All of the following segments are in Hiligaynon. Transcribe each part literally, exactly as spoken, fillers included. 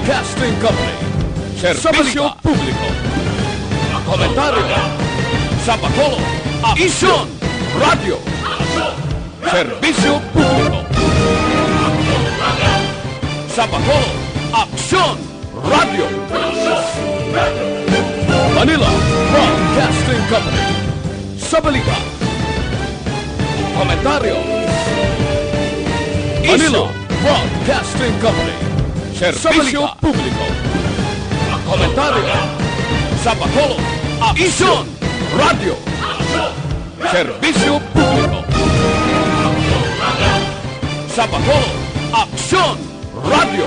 Broadcasting Company. Serbisyo publiko. Komentaryo. Sa Bacolod, Aksyon Radio. Serbisyo publiko. Sa Bacolod, Aksyon Radio. Manila Broadcasting Company. Sa balita. Komentaryo. Manila Broadcasting Company. Serbisyo publiko. Komentaryo. Sa Bacolod, Aksyon Radio. Serbisyo publiko. Sa Bacolod, Aksyon Radio.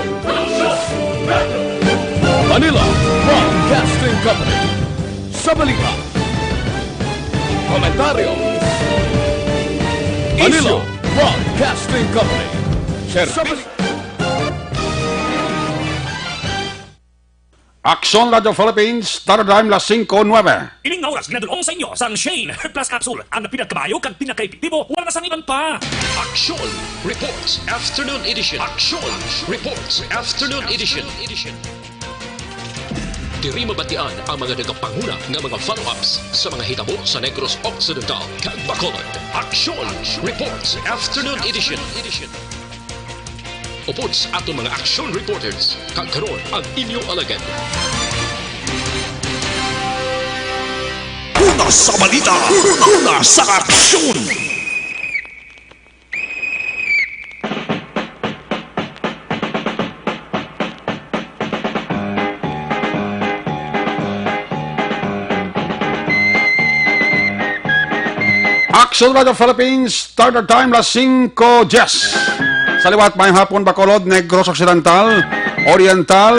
Manila Broadcasting Company. Sa balita. Komentaryo. Manila Broadcasting Company. Serbisyo. Aksyon Radio Philippines, Standard Time, las singko nuebe. Ining nga oras ginadul-ong sa inyo sang Shane Herb Plus Capsule, ang pinagkabayo kag pinakaepektibo, wala na sang iban pa. Aksyon Reports Afternoon Edition. Aksyon Reports Afternoon Edition. Diri mabatian ang mga nagapanguna nga mga follow-ups sa mga hitabo sa Negros Occidental kag Bacolod. Aksyon Reports Afternoon Edition. Upod sa aton mga action reporters, kag karon ang inyo alagad. Una sa balita, una sa aksyon. Action Radio Philippines, Standard Time, las singko diyes. Sa liwat, maayong hapon, Bacolod, Negros Occidental, Oriental,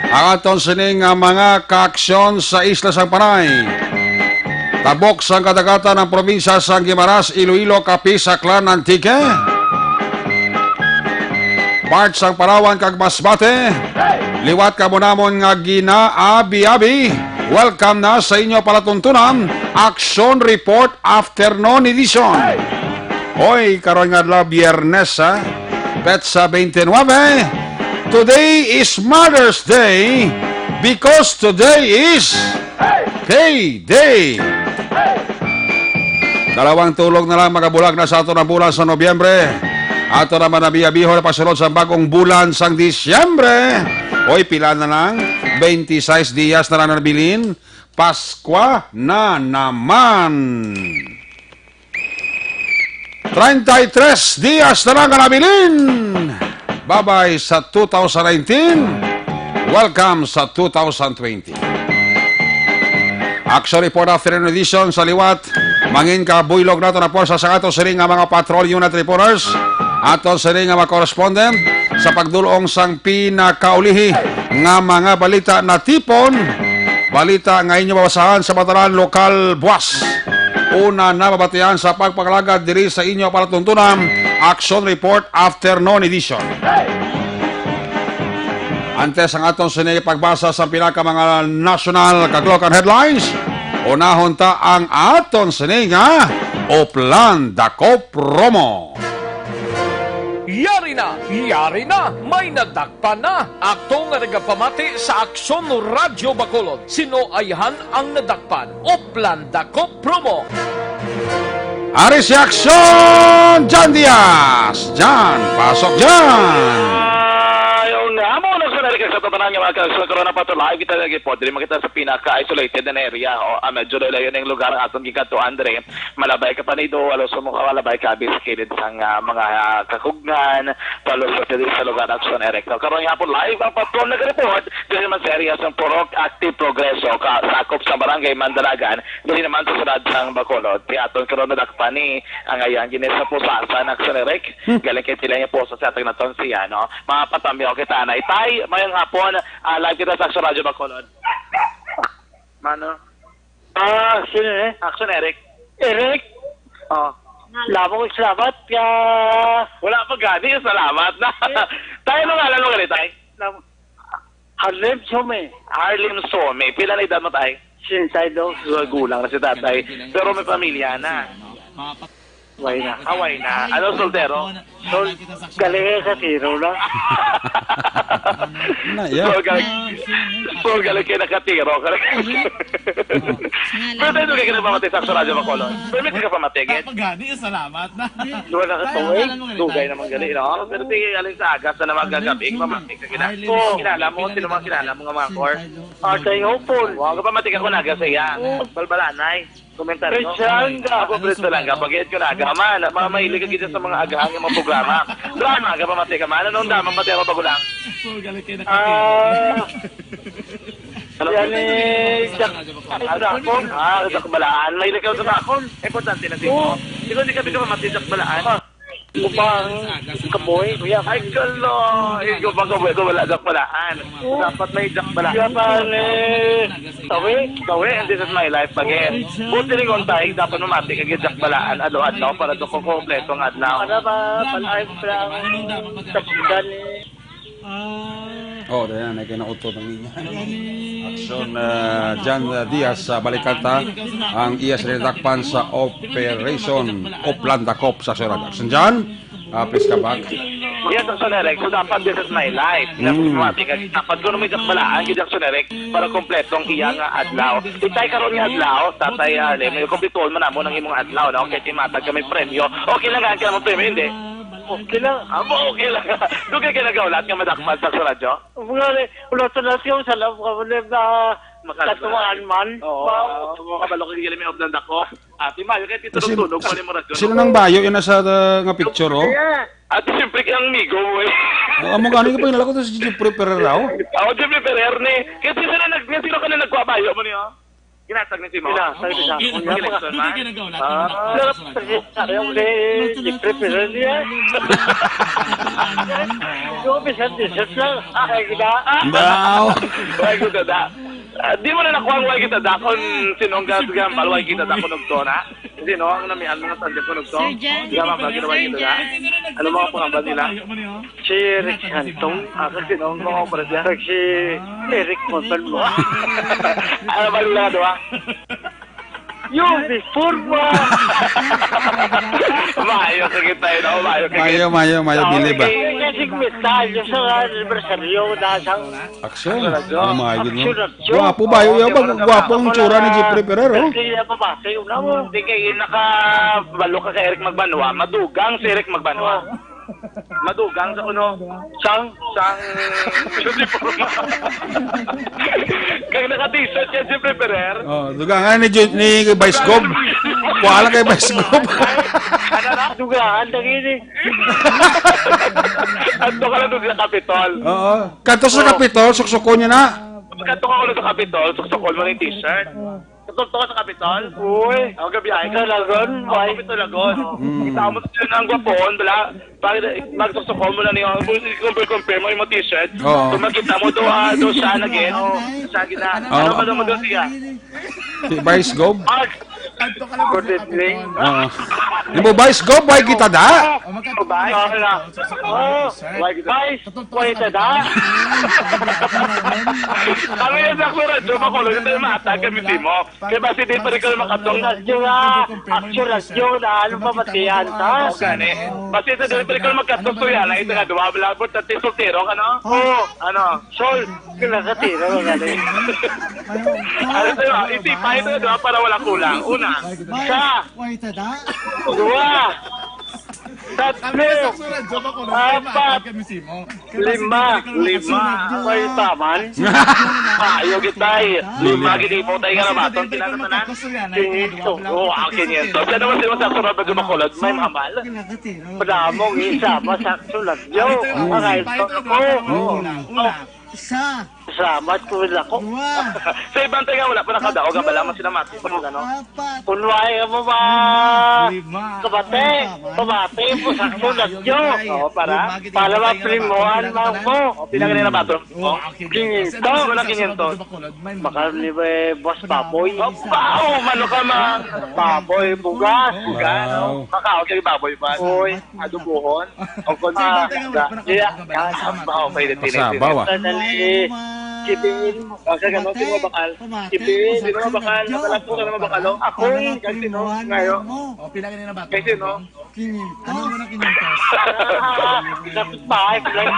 ang aton sini nga mga kaaksyon sa isla sang Panay. Tabok sang kadagatan ang probinsya sang Guimaras, Iloilo, Capiz, Aklan, Antique. Part sang Palawan kag Masbate. Liwat kamo namon nga ginaabi-abi. Welcome na sa inyo palatuntunan, Action Report Afternoon Edition. Hoy, karon nga adlaw, Biyernes, ha? Petsa twenty-nine. Today is Mother's Day because today is Payday. Dalawang tulog na lang, magabulag na sa aton ang bulan sa Nobyembre. Ato naman na biyabihon na pasulod sa bagong bulan sang Disyembre. Oy, pila na lang? Twenty-six dias na lang nabilin. Paskwa na naman. Treinta y tres dias na lang ang nabilin. Babay sa two thousand nineteen. Welcome sa two thousand twenty. Action Report Afternoon Edition sa liwat. Mangin ka buylog nato na puwersa sa ato sining nga mga patrol unit reporters. Ato sining nga mga correspondent sa pagdulong sang pinakaulihi nga mga balita na tipon. Balita nga inyo mabasahan sa matalan lokal buwas. Una na mabatian sa pagpangalagad diri sa inyo palatuntunan, Action Report Afternoon Edition. Antes ang aton sini pagbasa sa pinaka mga national kag local headlines, unahon ta ang aton sini nga Oplan Dakop Promo. Yari na! Yari na! May nadakpan na! Ato nga nagapamati sa Aksyon Radyo Bacolod, sino ayhan ang nadakpan? Oplan Dakop Promo! Ari si Aksyon, Jan Diaz! Jan, pasok dyan! Ayaw na mo, nagsanay ka sa tabanan nga mga kaso, karon na pa to live, kita lagi po, diri makita sa pinaka-isolated na area, o, ah, medyo layo-layo na yung lugar ang aton gikatuan, diri. Malabay ka pa ni do, alos mo ka, malabay ka, bis kilid sang, ah, mga, ah, kakugnan, palusot diri sa lugar, Aksyon Eric. So, karon nga po, live ang patrol nag-report diri man sa area sang Purok Active Progreso, ka, sakop sa Barangay Mandalagan, diri naman sa siyudad sang Bacolod. Ti aton karon nadakpan ni ang ayang gini sa pusa sa Aksyon Eric. Hmm. Galing kay Tilay nga pusa sa atong naton siya, no? Mga patamyo kita na itay, mayong hapon, ah, live kita sa Aksyon Radyo Bacolod. Mano? Ah, sino eh? Action, Eric. Eric? Oh. Lamo ko salamat ka. Wala pa gani, salamat na. Eh. Tayo, ano ngalan mo gani, tay? Lam-, Harlem Some. Harlem Some. Pila na edad mo, tay? Sesenta y dos. So, gulang na si tatay. Pero may pamilya na. Way na. Away na. Ano, soltero? Sol-, galing sa tiro na. Na, yeah. So, galing, so, galing kayo nakatiro. Pero tayo, dugay ka na pamati sa Radyo Bacolod. Permit ka pamati, gid? Gani, salamat na. Wala ka tuwing. Dugay naman gali, no? Pero sige, aling sa agas na naman gagabi, pamati ka gina. Kilala mo, sino mga kilala mo nga mga core? Arthur Hopol. Wow, kapamati ka ko naga sa iya. Balbalanay. Komentaryo. Presyanga. Ako, presyanga. Pag-iit ko na, agama. Na, mga mahilig ka gid sa mga agahang nga mga programa. Drama, agama, mati ka man. Anong drama, pati ako bagulang? Ah, Ano? Yan eh, Jack, ay, Dragon. Ah, Jack Balaan. Mahilig ka sa Dragon. Importante na sino. Siguro di kami ka mamati, Jack Balaan. Ah, Gubang Kaboy, kuya. Ay, kalo. Ay, Gubang Kaboy, ko wala Jack Balaan. Oo. Dapat may Jack Balaan. Kaya pa ni Tawi? Tawi, and this is my life again. Buti rin kung tayo, dapat mamati ka, Jack Balaan. Adlaw-adlaw para do ko kompleto ang adlaw. Ano ba? Palay ko lang. Sa pagdali. Oh, dahil na, nagkinauto ng linya. Aksyon, ah, Jan, ah, Diaz sa Balikanta, ang iya sa dakpan sa Operation Oplan Dakop sa Surat. Aksyon, Jan, ah, please come back. Yes, Aksyon Eric, so dapat this is my life. Dapat Mm. mati ka, dapat ko naman isang balaan, kay Aksyon Eric, para kompleto ang iya nga adlaw. Itay karon nga adlaw, tatay, ah, Lem, kompletuhon man namo ng imong adlaw, no? Kay timatag kami premyo. Okay lang, gaan ka naman premyo, hindi? Okay lang. Amo, okay lang. Dugay ka nagaulat nga madakpan sa radyo? Mga ni, ulat-ulat yung sa loob ka mo, di ba? Makalma. Katuwaan man. Oo, Wow. oo, kabalo ka, Guillermo, of Dandako. Ate Mayo, kaya tito Sil-, tunog pa ni mo radyo, sila no? Nang bayo, yun nasa, uh, nga picture, oh. Yeah. Ate, siyempre, kay ang migo mo, eh. Oh, amo gani, kapag nalako to si Jeffrey Pereira, oh. Ako, Jeffrey Pereira, ni. Kaya sino na nag-, sino ka na nagkuha bayo mo niyo? Ginatag ni Simo? Ginatag ni Simo. Oo, Kung election man? Kaya nagawala, Ah. Pero, kasi, sabi ako ni Jeffrey Pereira niya. Yung official dessert lang. Ay, gina. Daw. Why kita da? Ah, di mo na nakuha ang why kita da kung sino ang gas gambal, why kita da kung nagto na? Sino ang namihan mo nga tanda ko nagto? Sir Jan, Di ka mapagkita why Sir kita da? Jan. Ano mga pangalan nila? Si Eric Santong, ah, kasi noong mga obra niya, si Eric Montalvo. Ano ba nila duha? Yung before mo. Maayo sa kita, no? Maayo ka Mayo, kita. Mayo, Mayo, Okay. Bilib, ah. Kasi kwenta, yung sa anibersaryo, nasang Aksyon. Aksyon. Ano, maayo, no? Aksyon, aksyon. Gwapo ba? Yung, yung, gwapo ang tsura ni Jeffrey Ferrer, oh. Kasi yung babae, yung namo. Hindi kayo nakabalo ka kay Eric Magbanwa. Madugang si Eric Magbanwa. Oh. Madugang sa kuno. Sang? Sang uniform. Kag naka-t-shirt yan si Preparer. Oh, dugangan ni Jun-, ni Vice Gov. Wala kay Vice Gov. Ano na? Dugangan, dagini. Adto ka lang doon sa Capitol. Oo. Kadto sa Oh. Capitol, suksukon niya na. Pagkadto ka ulit sa Capitol, suksukon mo ng t-shirt. Katulto ka sa Kapitol? Uy. Ang gabi ay. Talagon, Ang why? Kapitol lagon. Mm. Kita mo sila na ang gwapon, bala. Pag magsusuko mo na niyo, compare, compare mo yung t-shirt. Oo. Kung makita mo, do, ah, do siya na gid. Siya gid na. Oo. Ano ba naman doon siya? Si Vice Gov? Art. Good evening. Oo. Di mo, Vice Gov, why kita da? Oh, magkadto Bye. ka sa Kapitol, sa Oh, Kapitol, sir. Why kita? Vice, why kita da? Kami yung sakto radyo, makulong ito yung mata, kami timo. Kaya ba si Dito Rico makatong? Radyo nga, action radyo na, ano pa matiyan, ha? O, gani. Basta ito, Dito Rico makatong, tuya na, ito nga, duwa, bala, importante, soltero ka, no? Oo. Ano? Sol, kinakatira, gani. Ano sa'yo? Isipa, ito nga, duwa, para wala kulang. Una, sa, Why tada? Duwa, tatlo, apat, Lima. Lima. May taman. Maayo gid, tay. Lima gid imo, tay, nga nabaton. Pila na man na? Kinyentos. Oh, ah, kinyentos. Yan naman sila sa Surabaya, Bacolod. May mamal. Padamong isa, masakto lang. Yo, mga ito ko. Una, una. Sa. Salamat ko lang ko. Sa ibang tayo nga wala pa nakadaog, nga bala man sila mati. Ano? Kunway mo ba? Lima. Kabate, kabate mo sa sulat nyo. Oo, para? Para maprimohan mo ako. O, pila ka nila baton? Kinyentos. Wala kinyentos. Baka ni, eh, Boss Baboy. Wow, mano ka, ma? Baboy, bugas. Bugas. Wow. Makaon kayo baboy, ba? Oy. Adobohon. O kung na, yeah. Ang baho pa yung Masabaw, ah. Sandali. Kiting. O, sa ganun, sino mabakal? Kiting, sino mabakal? Nabakal po, sino mabakal, oh? Ako, eh, kasi, no, ngayo. O, pila ka na ba? Kasi, no? Quinientos. Ano mo na quinientos? Five lang.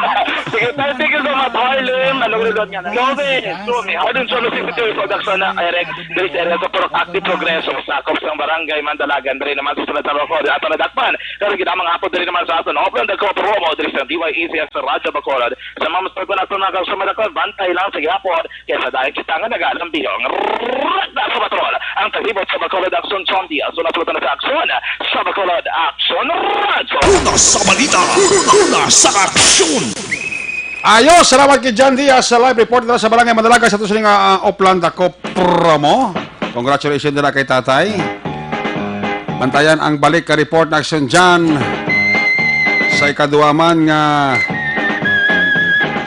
Sige, thank you so much, Harlem. Anong result nga na? Suami, suami. Harlem, suami, si Peter Production na, Eric, Luis Eric, sa Purok Active Progreso, sakop sa Barangay Mandalagan, diri naman sa Sunod sa Loko, di ato nadakpan. Pero kita mga hapon diri naman sa aton, Open the Go Promo, diri sa D Y E C S sa Radyo Bacolod. Sa mga mas pagpanato na sa Madaklan, bantay lang sa gihapon, kaya sa dahil kita nga nag-aalambiho, ang Radyo Patrol, ang taglibot sa Bacolod Action Zombie, ang sunod na sa aksyon, sa Bacolod Action Radyo. Una sa balita, una sa aksyon. Ayo, salamat kay John Diaz sa live report na sa Barangay Madalaga sa aton sining, ah, Oplan Dako promo. Congratulations dira kay Tatay. Bantayan ang balik ka report na aksyon dyan sa ikaduha man nga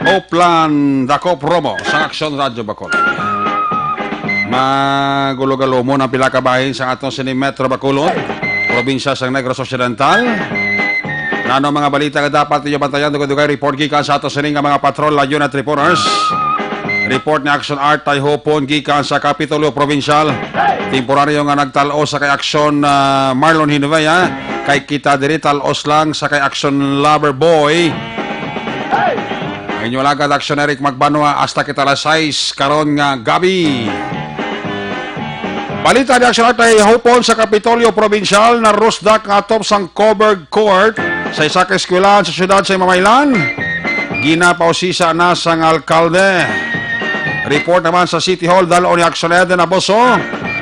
Oplan Dako promo sa Aksyon Radyo Bacolod. Magulo-galumo ang pila ka bahin sa aton sini Metro Bacolod, probinsya sang Negros Occidental. Nano mga balita nga dapat ninyo bantayan? Dugay-dugay report gikan sa ato sini nga mga patrol, la unit reporters. Report ni Action Art Tayhopon gikan sa Kapitolyo Provincial. Temporaryo nga nagtal-os sa kay Action, ah, Marlon Hinovea. Kay kita diri tal-os lang sa kay Action Lover Boy. Ang inyo alagad, Action Eric Magbanwa, hasta kita alas sais karon nga gabi. Balita ni Action Art Tayhopon sa Kapitolyo Provincial, narusdak nga atop sang covered court sa isa ka eskwelahan sa siyudad sa Imamaylan. Ginapausisa na sang alkalde. Report naman sa City Hall, dal-on ni Action Eden Aboso,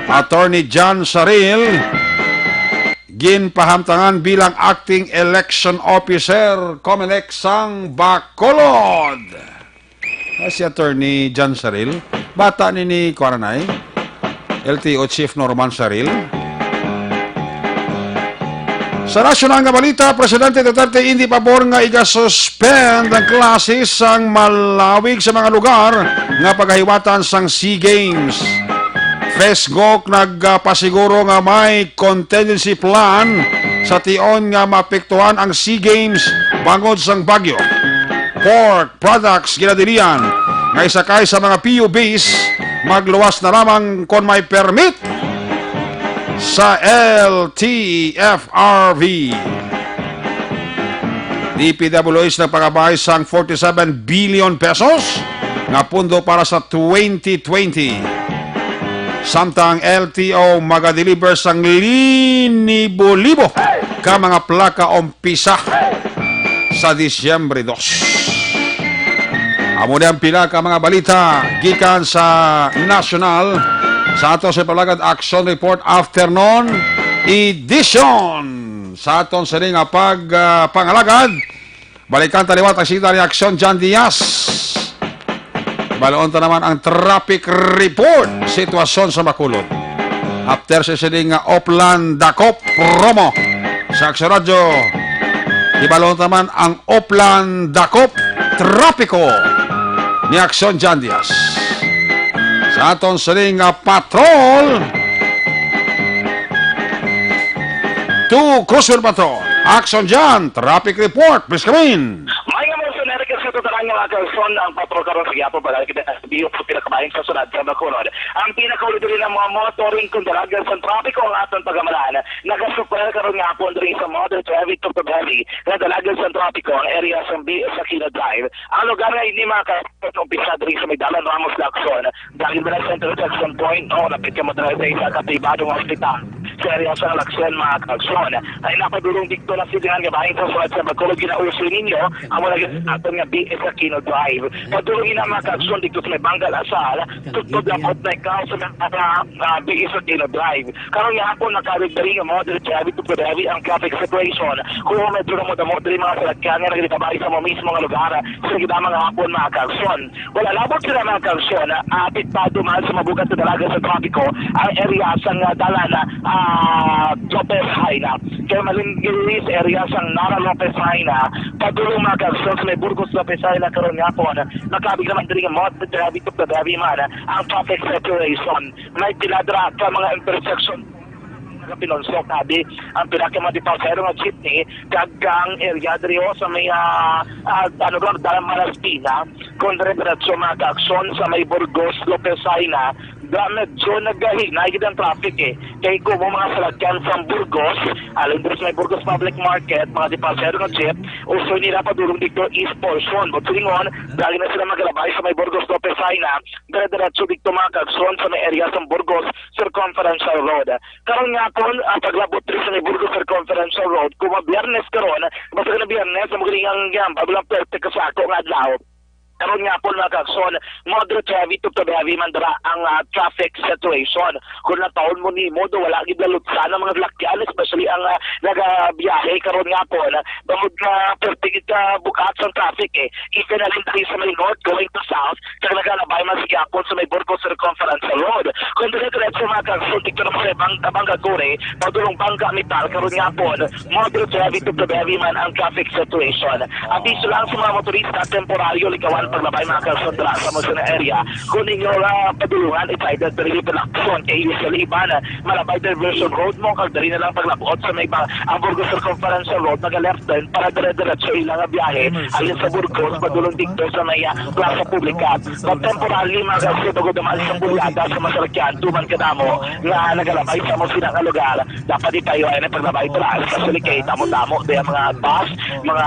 Attorney John Saril, ginpahamtangan bilang acting election officer, Comelec sang Bacolod. Ah, si Attorney John Saril, bata ni ni kuan na, eh, L T O Chief Norman Saril. Sa nasyonal nga balita, Presidente Duterte hindi pabor nga iga-suspend ang klase sang malawig sa mga lugar nga pagahiwatan sang SEA Games. Fesgoc nagpasiguro nga may contingency plan sa tion nga maapektuhan ang SEA Games bangod sang bagyo. Pork products ginadilian nga isakay sa mga P U Bs magluwas na lamang kon may permit sa L T F R V. D P W H nagpakabay sang forty-seven billion pesos nga pundo para sa twenty twenty. Samtang L T O magadeliver sang linibo-libo ka mga plaka umpisa sa Disyembre dos. Amo ni ang pila ka mga balita gikan sa nasyonal sa ato sa Palagad Action Report Afternoon Edition. Sa aton sini nga pag, ah, pangalagad, balikan ta liwat ang sida ni Action John Diaz. Baloon ta naman ang traffic report, sitwasyon sa Bacolod. After sa sini nga Oplan Dakop promo sa Action Radyo, ibaloon ta naman ang Oplan Dakop trapiko ni Action John Diaz. Sa aton sini nga patrol, to Cruiser Patrol. Action John, traffic report, please come in. May nga mga sunari ka sa tutaran nga mga kalson ang patrol karon sa Quiapo, bagay kita sa biyo po pinakabahin sa sunod sa Bacolod. Ang pinakauli diri ng mga motoring kung dalagan sa trapiko ang aton pagamalan. Nagasukbay karon nga hapon diri sa Modern Traffic to Pagani nga dalagan sa trapiko ang area sa B sa Aquino Drive. Ang lugar nga ini mga kalson umpisa diri sa may Dalan Ramos Lacson. Dahil wala sa intersection point, no, lapit ka mo dira sa isa ka pribadong hospital. Sa area sa Lacson, mga kaagsoon. Ay napadulong dikto na silingan nga bahin sa sulat sa Bacolod, ginauso ninyo, amo na gyud aton nga B S Aquino Drive. Padulong ina, mga kaagsoon, dikto sa may Banggal Asal, tutod lang out na ikaw sa mga, ah, B S Aquino Drive. Karon nga hapon, nakarig diri nga mo, diri sa Abit Tukudawi ang traffic situation. Kung medyo na mo damo diri mga salakyan nga nagkabay sa mo mismo nga lugar, sa gidama nga hapon, mga kaagsoon. Wala labot sila, mga kaagsoon, ah, apektado man sa mabugat nga dalagan sa trapiko ang area sang, ah, dalan, ah, Lopez Jaena. Kay malinggis area sang Nara Lopez Jaena, padulong, mga kaagsoon, sa may Burgos Lopez Jaena karon nga hapon. Nakabig naman diri nga mo, diri, diri, diri man ang traffic situation. May pila dira ka mga intersection. Pinulsok abi ang pila ka mga dipasahero nga jeepney kag ang area diri ho sa may, ah, ah, ano ba, Dalan Malaspina, kon dire-diretso mga kaaksyon sa may Burgos, Lopez Jaena, da, medyo nagahinay gid ang traffic, eh. Kay kumo mga salakyan from Burgos, alin diri sa may Burgos Public Market, mga dipasahero nga jeep, usoy nila padulong didto east portion. Buot silingon, dali na sila magalabay sa may Burgos, Lopez Jaena, dire-diretso didto mga kaaksyon sa may area sa Burgos Circumferential Road. Karon nga hapon, ang paglabot diri sa may Burgos Circumferential Road, kumo Biyernes karon, basta na Biyernes, amo gani ang gihambal, wala perte ka sa ako nga adlaw. Karon nga hapon, mga kaaksyon, moderate to heavy to, to heavy man dira ang, ah, traffic situation. Kung natahon mo nimo, do wala gid lalutsan ang mga salakyan, especially ang, ah, nagabiyahe karon nga hapon, bangod nga perte gid ka bukat sang traffic, eh. Even alin diri sa may north going to south, kag nagalabay man sa gihapon sa may Burgos Circumferential Road. Kung dire-diretso mga kaaksyon, didto na sa may Bang-, Bangkaguri, padulong Bangka Metal, karon nga hapon, moderate to heavy to heavy man ang traffic situation. Abiso lang sa mga motorista, temporaryo likawan paglabay mga kaaksyon dira sa amo sina area. Kung inyo, ah, padulungan, it's either diri pa lang kay usually iban, ah, malabay Diversion Road mo, kag diri na lang paglabot sa may ba, ang Burgos Circumferential Road, naga-left turn para dire-diretso ila nga biyahe, alin sa Burgos, padulong didto sa may, ah, Plaza Publica. But temporarily, mga kaaksyon, bangod naman sa bulyaga sa masalakyan, duman kadamo nga nagalabay sa amo sina nga lugar, dapat ipahiwayan ang paglabay para, especially kay damo-damo di ang mga bus, mga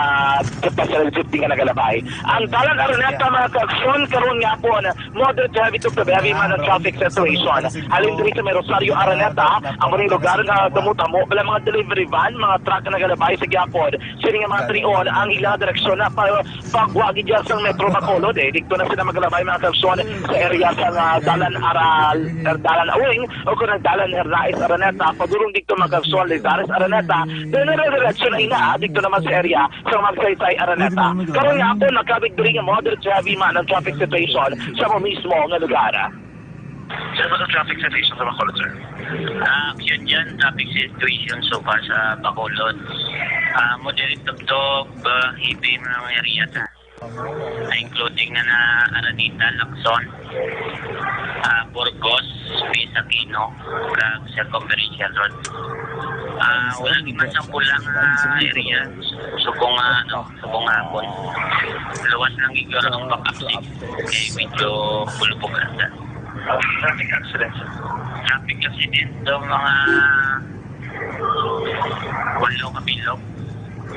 passenger jeepney nga nagalabay. Ang Dalan Araneta, mga kaaksyon, karon nga hapon, moderate to heavy to heavy man ang traffic situation. Alin diri sa may Rosario Araneta, ang mga lugar nga damo-damo, wala mga delivery van, mga truck nga nagalabay sa gihapon. Sini nga mga trion, ang ilang direksyon na pa, pagwa gid dyan sa Metro Bacolod, eh. Dito na sila maglabay, mga kaaksyon, sa area sa nga Dalan Aral, Dalan Awing, o kung ang Dalan Hernais Araneta, padulong dito, mga kaaksyon, Lizares Araneta, then dire-diretso na ina, dito naman sa area sa Magsaysay Araneta. Karon nga hapon, nakabig diri nga moderate to heavy man ang traffic situation sa mo mismo nga lugar. Sir, ano traffic situation sa Bacolod, sir? Ah, yun yan, traffic situation so far sa Bacolod. Ah, moderate to, uh, heavy mga area, sir. Ah, including na na Araneta, Lacson, ah, Burgos, Luis Aquino, kag Circumferential Road. Ah, wala di man sa pulang, ah, area. Subong nga, ano, subong nga hapon. Luwas lang gid ang back-up lane. Kay medyo bulubog ata. Traffic accident, sir. Traffic accident, so mga walo ka bilog.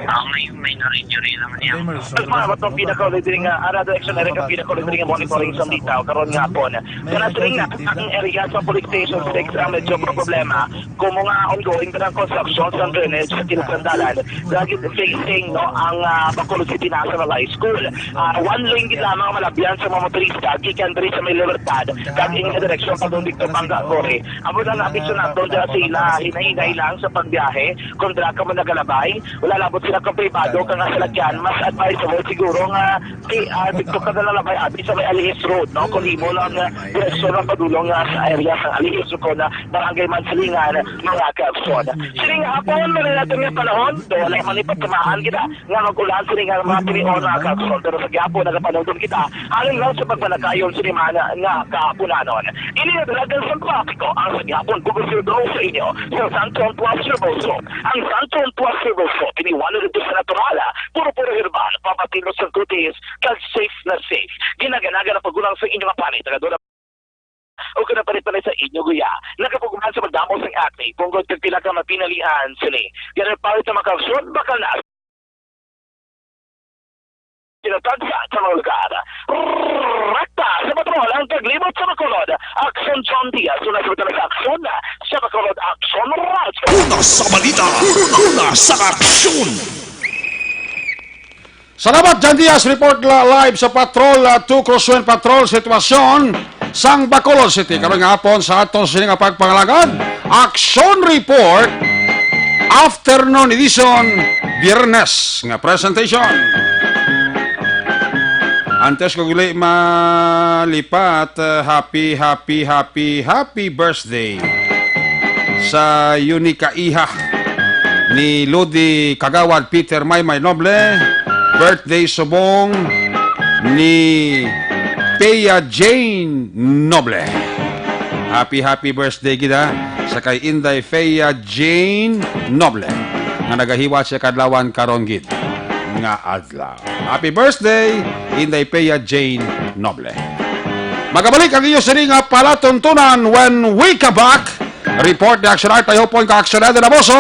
Ah, may minor injury lang niya. Sa mga batong pinakauli diri nga, ara, direction area ka pinakauli diri nga monitoring sa Bitaw, karon nga hapon. Kana siling na, ang area sa Police Station six ang medyo problema. Kumo nga ongoing pa ang construction sa drainage sa kilid sang dalan, lagi facing, no, ang, ah, Bacolod City National High School. Ah, one lane gid lamang ang malabyan sa mga motorista gikan diri sa may Libertad kag ing direksyon padung didto Bangkaguri. Amo na, naapekto na doon dira sa ila, hinay-hinay lang sa pagbiyahe. Kung dira ka mo nagalabay, wala labot sila kung pribado ka nga salakyan, mas advisable siguro nga si, ah, dito ka na lang labay abi sa may Alihis Road, no? Kung imo lang, ah, direksyon ang padulong, ah, sa area sa Alihis Road, na Barangay Mansilingan, mga kaaksyon. Sining hapon, may natin nga panahon, do wala man ipagkamaan kita nga mag-ulan sining nga mga tinion, mga kaaksyon. Pero sa gihapon, nagapanumdom kita, halin lang sa pagpanakayon sining mga nga kahaponanon. Ini nga dalagan sa trapiko ang sa gihapon, bugos sa inyo sa Santo Antoine Servoso. Ang Santo Antoine Servoso, tiniwan na dito sa natural, puro-puro herbal, pampatino sa kutis, kag safe na safe. Ginaganaga na pagulang sa inyong panit, tagadora o kung panit-panit sa inyo guya. Nakapuguman sa magdamo sa acne, punggod kag pila ka mapinalian sini. Yan ang pawit sa mga kaaksyon, bakal na tinatagsa sa mga lugar. Rekta sa patrol ang taglibot sa Bacolod. Aksyon John Diaz, una sa Bacolod, Aksyon Radyo. Una sa balita, una sa aksyon. Salamat, John Diaz. Report la-, live sa Patrol, ah, two Crosswind Patrol. Sitwasyon sang Bacolod City. Karon nga hapon sa aton sini nga pagpangalagad. Action Report. Afternoon edition. Biyernes nga presentation. Antes ko guli malipat, uh, happy, happy, happy, happy birthday sa Unica Iha ni Lodi Kagawad Peter Maymay Noble, birthday subong ni Pia Jane Noble. Happy, happy birthday gid, ha. sa kay Inday Fea Jane Noble, nga nagahiwat sa kadlawan karon gid nga adlaw. Happy birthday, Inday Fea Jane Noble. Magabalik ang iyo sini nga palatuntunan when we come back. Report ni Action Art Ayopon ka Action Art Laboso.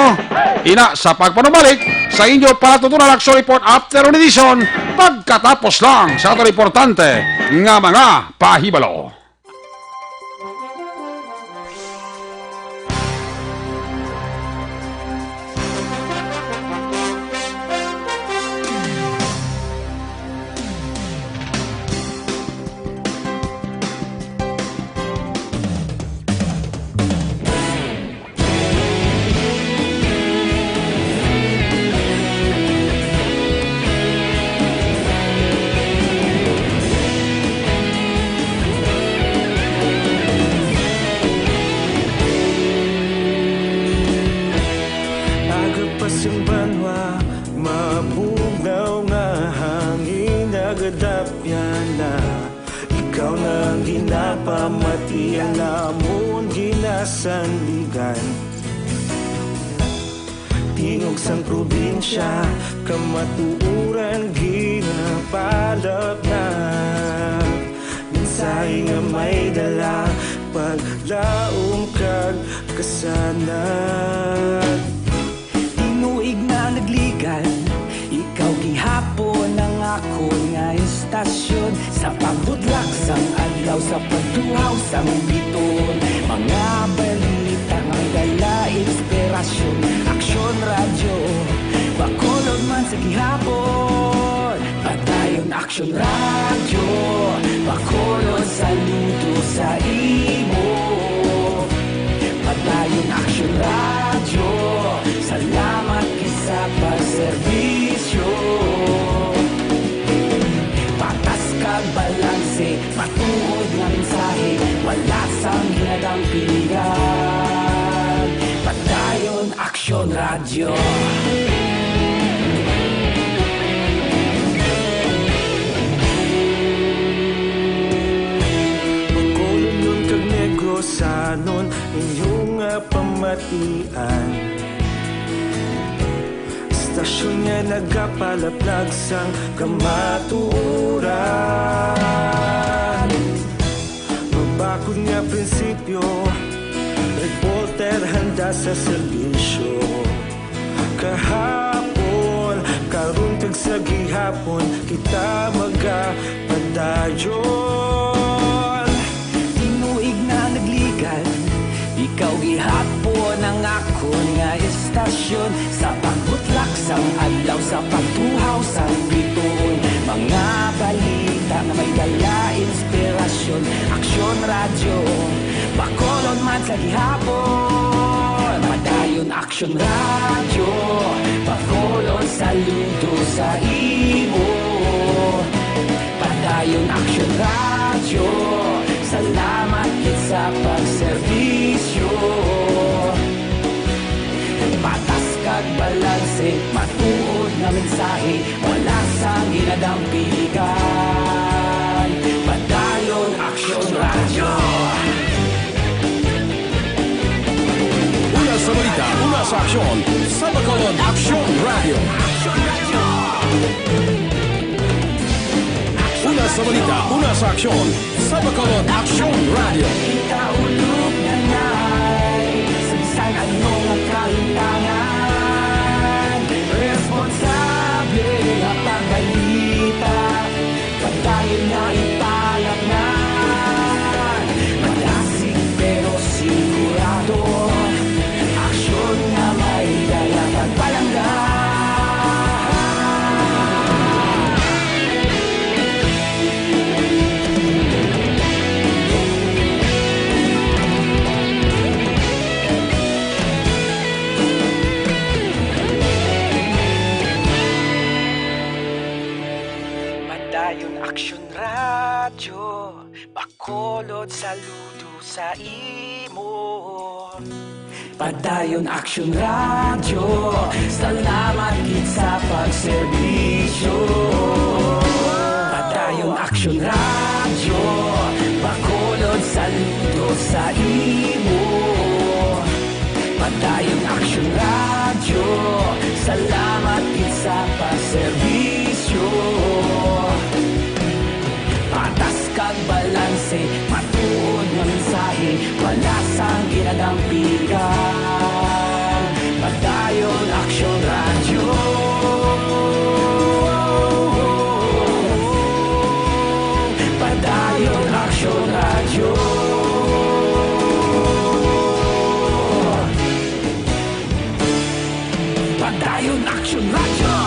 Ina sa pagpanumalik sa inyo palatuntunan Action Report Afternoon Edition pagkatapos lang sa aton importante nga mga pahibalo. Aga pa sing banwa, mabugnaw nga hangin nagadapyan na. Ikaw na ang ginapamatian namon ginasandigan. Tingog sang probinsya, kamatuoran ginapalapnag. Mensahe nga may dala, paglaom kag kasanag. Tinuig na nagligan, ikaw gihapon ang akon nga istasyon. Sa pagbudlak sang adlaw, sa pagtuhaw sang bituon, mga balita may dala inspirasyon. Aksyon Radyo, Bacolod man sa gihapon. Padayon Aksyon Radyo, Bacolod, saludo sa imo. Padayon Aksyon Radyo, salamat gid sa pagserbisyo. Patas kag balanse, matuod nga mensahe, wala sang ginadampingan. Padayon Aksyon Radyo. Bacolodnon kag Negrosanon, inyo nga pamatian. Istasyon nga nagapalaplag sang kamatuoran. Mabakod nga prinsipyo, reporter handa sa serbisyo. Kahapon, karon kag sa gihapon, kita magapadayon. Tinuig na nagligan, ikaw gihapon ang akon nga istasyon. Sa pagbutlak sang adlaw, sa pagtuhaw sang bituon, mga balita nga may dala inspirasyon. Aksyon Radyo, Bacolod man sa gihapon. Padayon Aksyon Radyo, Bacolod, saludo sa imo. Padayon Aksyon Radyo, salamat gid sa pagserbisyo. Patas kag balanse, matuod nga mensahe, wala sang ginadampingan. Padayon Aksyon Radyo. Una sa balita, una sa aksyon, sa Bacolod Aksyon Radyo. Una sa balita, una sa aksyon, sa Bacolod Aksyon Radyo. Kita ulog na nay, sa bisan ano nga kahintangan, responsable nga pagbalita. Padayon nga ipalapngan, madasig pero sigurado, aksyon nga may dala kag palangga. Padayon Aksyon Radyo, Bacolod, saludo sa imo. Padayon Aksyon Radyo, salamat gid sa pagserbisyo. Padayon Aksyon Radyo, Bacolod, saludo sa imo. Dayon Aksyon Radyo, salamat gid sa paserbisyo. Patas kag balanse, matuod nga mensahe, wala sang ginadampigan. Padayon Aksyon Radyo. Padayon Aksyon Radyo. Padayon Aksyon Radyo.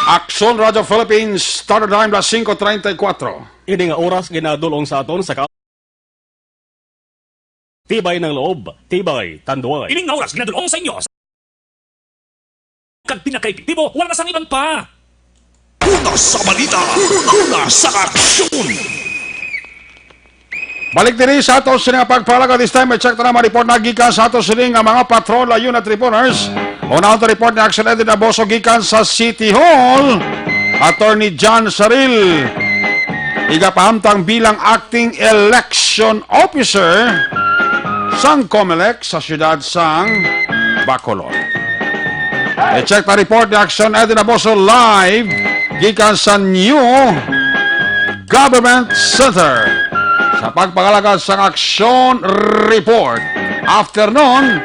Aksyon Radyo Philippines, Standard Time, las singko treinta y cuatro. Ini nga oras ginadul-ong sa aton sa ka-, tibay ng loob, tibay tanduay. Ini nga oras ginadul-ong sa inyo sa kag pinakaepektibo, wala na sang iban pa. Una sa balita, una sa aksyon. Balik diri sa ato sini nga pagpalagad. This time, i-check ta na mga report na gikan sa ato sini nga mga patrol unit reporters. Una ang report ni Action Eddie Naboso gikan sa City Hall. Attorney John Saril, igapahamtang bilang acting election officer sang Comelec sa siyudad sang Bacolod. I-check ta report ni Action Eddie Naboso live gikan sa New Government Center sa pagpangalagad sang Action Report. Afternoon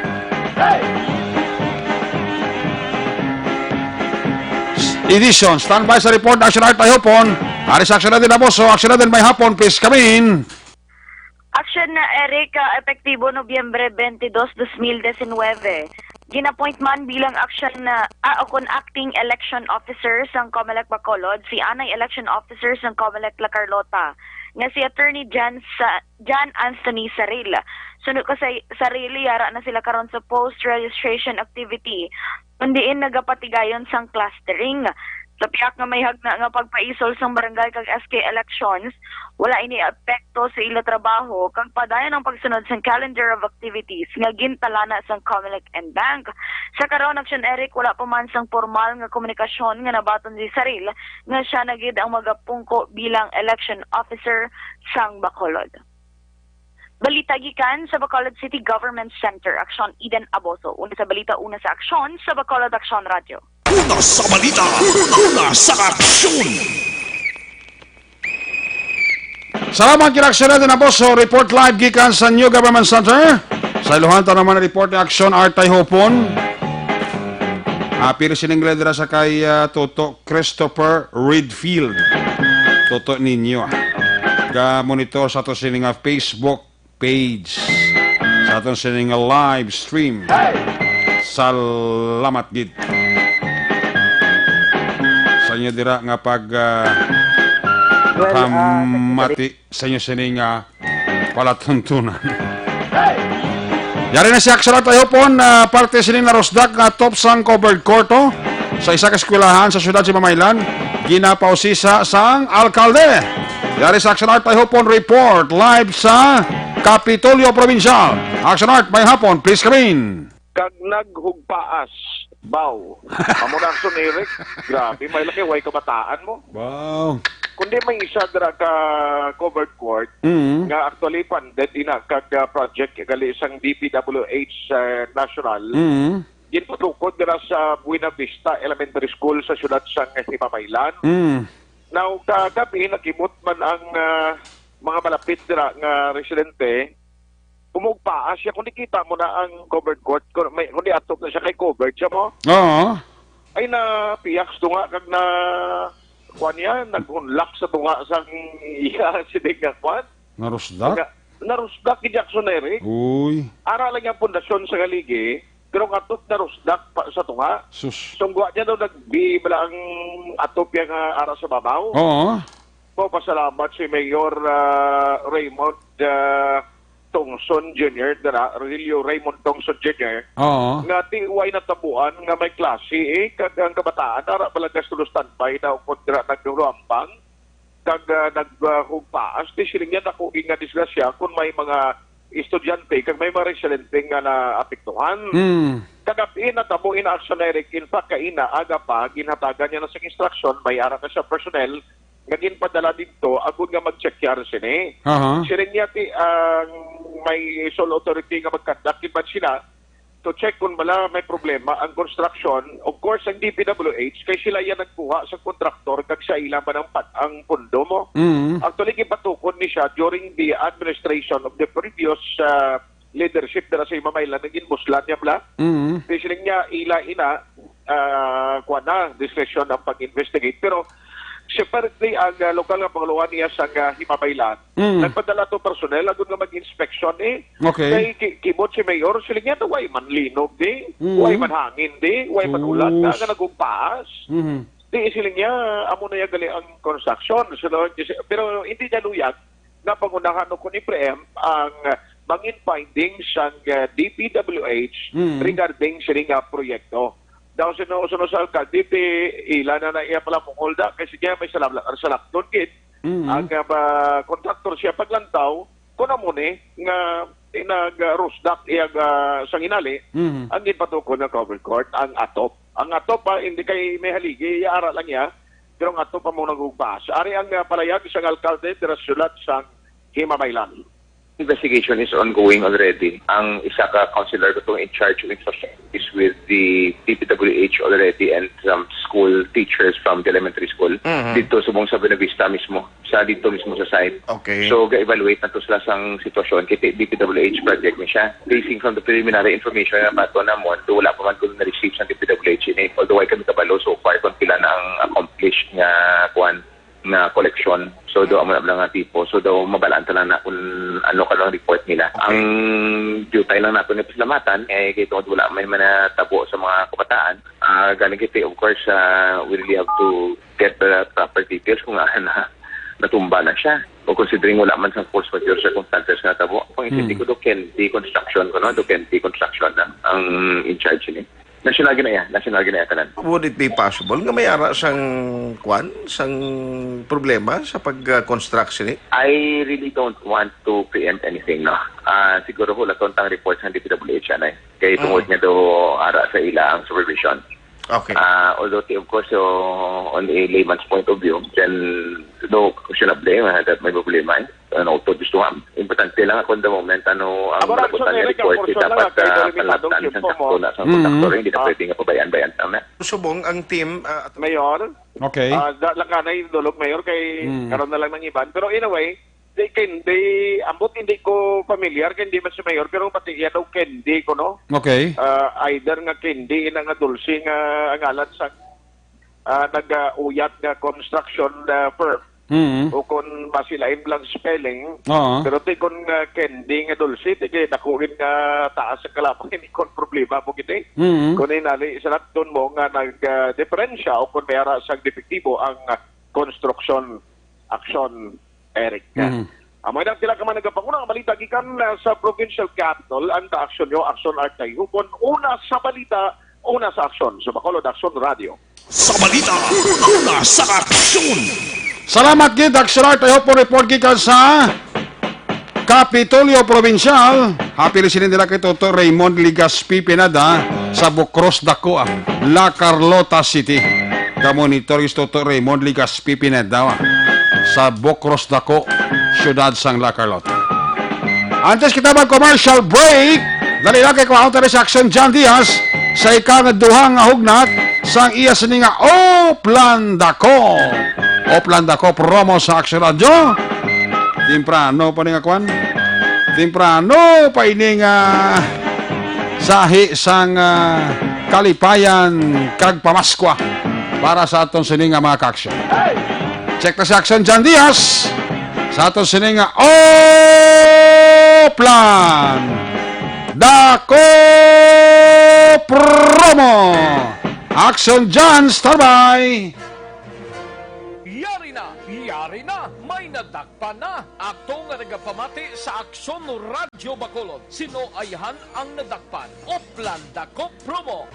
edition. Standby sa report, Action Art Tayhopon. Ari sa Action Eddie Naboso, Action Eddie, may hapon, please come in. Action na Eric, ah, epektibo Nobyembre twenty-dos, dos mil diecinueve. Gin-appoint man bilang action na, ah, o kon acting election officer sang Comelec Bacolod, si anay election officer sang Comelec La Carlota, nga si Attorney Jan Sa-, Jan Anthony Saril. Suno ka sa Saril, yara na sila karon sa post-registration activity, kun diin nagapatigayon sang clustering. Sa pihak nga may hagna nga pagpaisol sang barangay kag S K elections, wala ini epekto sa ila trabaho kag padayon ang pagsunod sang calendar of activities nga gintalana sang Comelec and Bank. Sa karon, Action Eric, wala pa man sang pormal nga komunikasyon nga nabaton si Saril nga sia na gid ang magapungko bilang election officer sang Bacolod. Balita gikan sa Bacolod City Government Center, Aksyon Eden Aboso. Una sa balita, una sa aksyon, sa Bacolod Aksyon Radyo. Una sa balita, una sa aksyon. Salamat, kina Aksyon Eden Aboso. Report live gikan sa New Government Center. Sa iluhan ta naman ang report ni Aksyon Artay Hopon. Ah, pili sining dira sa kay, ah, Toto Christopher Redfield. Toto ninyo. Ga-monitor sa to sini nga Facebook page sa aton sini nga live stream. Salamat gid sa inyo dira nga pag, ah, Well, ah, pamati sa inyo sini nga palatuntunan. Yari na si Aksyon Artay Hopon, ah, parte sini narusdak nga atop sang covered court, oh, sa isa ka eskwelahan sa siyudad sa Mamaylan, ginapausisa sang alkalde. Yari sa Aksyon Artay Hopon report live sa Kapitolyo Provincial. Aksyon Art, may hapon, please come in. Kag naghugpaas, baw. Amo na, Aksyon Eric. Grabe, may laki, way kabataan mo. Wow. Kundi may isa dira ka covered court Mm. nga actually funded ina kag, ah, project gali sang D P W H, ah, National. Mm. Ginpatukod dira sa Buena Vista Elementary School sa siyudad sang Himamaylan. Mm. Now, kagabi, nakimot man ang, ah, mga malapit dira nga residente, umugpaa siya. Kung nakita mo na ang covered court, kung may, kung di atop na siya kay covered siya mo. Oo. Ay, na piyaks to nga, kag na, kuwan niya, naghunlak sa tunga sang iya, sining nga kuwan. Narusdak? Nga, narusdak ni Jackson Eric. Uy. Ara lang yung pundasyon sa galigi, pero nga atop narusdak pa sa tunga. Sus. Sungguan niya daw nagbi bala ang atop yung, ah, ara sa babaw. Oo. Mo, pasalamat si Mayor, ah, Raymond, ah, Tongson Junior, dira, Rogelio Raymond Tongson Junior, Oo. nga ti way natabuan nga may klase, eh, kag ang kabataan, ara bala gasto standby na, o kung dira nagluambang, kag, ah, nag, ah, hugpaas, di siling niya, dako gid nga disgrasya kung may mga estudyante, kag may mga residente nga naapektuhan. Mm. Kagabi, natabo ina action, Eric. In fact, kaina, aga pa, ginhatagan niya na sa instruction, may ara na siya personnel, nga ginpadala didto agud nga mag-check yar sini. Aha. Siring niya ti ang may sole authority nga mag-conduct gid man sila to check kung bala may problema ang construction. Of course, ang D P W H, kay sila yan nagkuha sa kontraktor kag sa ila man ang pag-, ang pundo mo. Mm. Actually, gipatukod ni siya during the administration of the previous, uh, leadership dira sa Himamaylan nga ginbuslan niya bala. Mm. Di siling niya, ila ina, ah, kuwan na, discretion ang pag-investigate. Pero separately, ang, ah, lokal nga pangulohan niya sa, ah, Himamaylan, Mm. nagpadala to personnel agud nga mag-inspection, eh. Okay. Kay ki-, kibot si Mayor, siling niya, "Way man linog di, Mm. way man hangin di, way man ulan na, Sus. nga nagugpaas." Mhm. Di, siling niya, "Amo na ya gali ang construction." So, no, pero hindi niya luyag nga pangunahan o kung i-preempt ang bangin findings sang, uh, D P W H Mm. regarding sini nga proyekto. Daw sino, sino sa alkalde, ti ila na na iya pala mungol da, kay sige, may salab-, salakton gid. Mm. Ang, uh, ba, kontraktor siya paglantaw, kung amo ni, nga nag, uh, rusdak iya, uh, sang inali, Mm. ang ginpatukod nga covered court, ang atop. Ang atop pa, hindi kay may haligi, iya ara lang iya, pero ang atop pa mo nagugpas. Ari ang, uh, palayag sang alkalde dira sa siyudad sang Himamaylan. Investigation is ongoing already. Ang isa ka councilor katong in charge of infrastructure is with the D P W H already and some school teachers from the elementary school Mhm. dito subong sa Buenavista mismo, sa dito mismo sa site. Okay. So, ga-evaluate na to sila sang sitwasyon kay D P W H project ni siya. Basing from the preliminary information nga bato namon, do wala pa man ko na-receive sa D P W H ini. Although ay kami kabalo so far kung pila na ang accomplished nga kuan nga koleksyon. So, do amo na lang nga tipo. So, do mabalaan ta lang na kung ano ka lang report nila. Ang diutay lang nato ni pasalamatan, eh, kay tungod wala may manatabo sa mga kabataan. Ah, galing kita, of course, ah, we really have to get the proper details kung ano na natumba na siya. O considering wala man sa force majeure circumstances nga tabo. Kung intindi Hmm. ko, do Kendi Construction ko, no? Do Kendi Construction na ang in charge ni. National ginaya, national ginaya tanan. Would it be possible nga may ara sang, kwan, sang problema sa pag-construct sini? I really don't want to preempt anything, no. Ah, siguro hulaton tang report sa D P W H anay. Kay tungod Mm. nga do ara sa ila ang supervision. Okay. Ah, although, of course, so, on a layman's point of view, then, no, questionable, eh, that may problema, eh. Ano, to gusto nga. Importante lang ako in the moment, ano, ang Amo ra, malabutan so, nga Eric, ang report, portion dapat, lang, kay ah, delikado panlaptan ang sa tiyempo sakto mo. na sa Mm. kontraktor, hindi na Ah. pwede nga pabayaan-bayaan, tama? Subong ang team, ah, at Mayor, Okay. ah, da-, lang ka na yung dulog, Mayor, kay Mm. karon na lang ng iban. Pero in a way, di, kay hindi, ambot hindi ko familiar, kay hindi man si Mayor, pero pati yan daw Kendi ko, no? Okay. Ah, either nga Kendi, ina nga Dulce nga ang ngalan sa, ah, nag-, ah, uyat nga construction, ah, firm. Mm. O kung masilain lang spelling, Oo. pero ti kung, ah, Kendi nga Dulce, ti kay dako gid nga taas ang kalabang, hindi kon problema mo gid, eh. Mm. Kung inali, sa natun mo nga nag, ah, diferensya o kung may ara sang depektibo ang, ah, construction action, Eric. Mhm. Amo na sila ka mga nagapanguna nga balita gikan, ah, sa provincial capital, ang ta aksyon nyo, aksyon art kay Hukon. Una sa balita, una sa aksyon. Sa Bacolod Aksyon Radio. Sa balita, una sa aksyon. Salamat gid, Aksyon Art. I hope report gikan sa Kapitolyo Provincial. Happy listening nila kay Toto Raymond Ligaspi Pineda sa Bukros Dako, ah, La Carlota City. Ka-monitor is Toto Raymond Ligaspi Pineda, ah, sa Bukros Dako, siyudad sang La Carlota. Antes kita mag-commercial break, dali lang kay kuhaon tayo sa Aksyon John Diaz sa ika nga duha nga hugnat sang iya sini nga Oplan Dako. Oplan Dako promo sa Aksyon Radyo. Temprano pa ni nga kwan. Temprano pa ini nga sahi sang, ah, kalipayan kag pamaskwa para sa aton sini nga mga ka-aksyon. Check na si Aksyon John Diaz sa aton sini nga Oplan Dako Promo. Aksyon John, standby. Yari na, yari na. May nadakpan na. Ato nga nagapamati sa Aksyon Radyo Bacolod. Sino ayhan ang nadakpan? Oplan Dako Promo.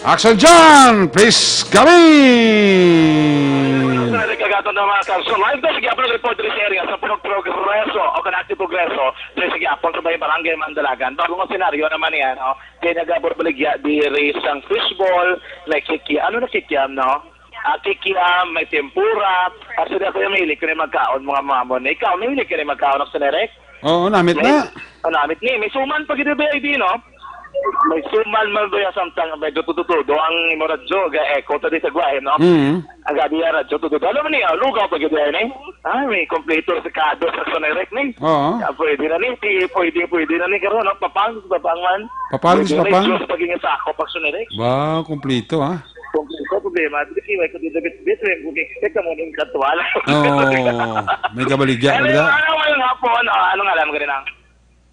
Action John, please come in! Sa nagkagato na mga Aksyon Live, dahil sige, ang report diri sa area sa pag-, progreso o kanati progreso, diri sige, apon sa may barangay Mandalagan. Bago nga senaryo naman yan, no? Kaya nagaburbuligya diri sang fishball, may kiki-, ano na kikiam, no? Ah, kikiam, may tempura. Actually, ako yung mahilig ko na magkaon, mga mamon. Ikaw, mahilig ka na magkaon, ako sa Nerek? Oo, namit na. Ano, amit ni, may suman pa gid ba, I D, no? May suman man ba yung samtang, may dutudutudo ang imo radyo, ga-echo ta di sa guwahe, no? Mm. Ang gabi yung radyo, tutudo. Alam mo niya, lugaw pa gid yan, eh. Ah, may kompleto sa kado sa Sonerec, ni. Oo. Ah, pwede na, ni. Ti-, pwede, pwede na, ni. Karon, no? Papang, papang man. Papang, Pwede na, papang. Diyos, pag-ingat sa ako, pag Sonerec. Ba, kompleto, ha? Kompleto, problema. Di, di, may kundi, di, di, di, di, expect mo ng katwal. Oo, may kabaligya, Ano, kabaligya. Ano, ano nga po, ano, ano nga lang, ganun lang.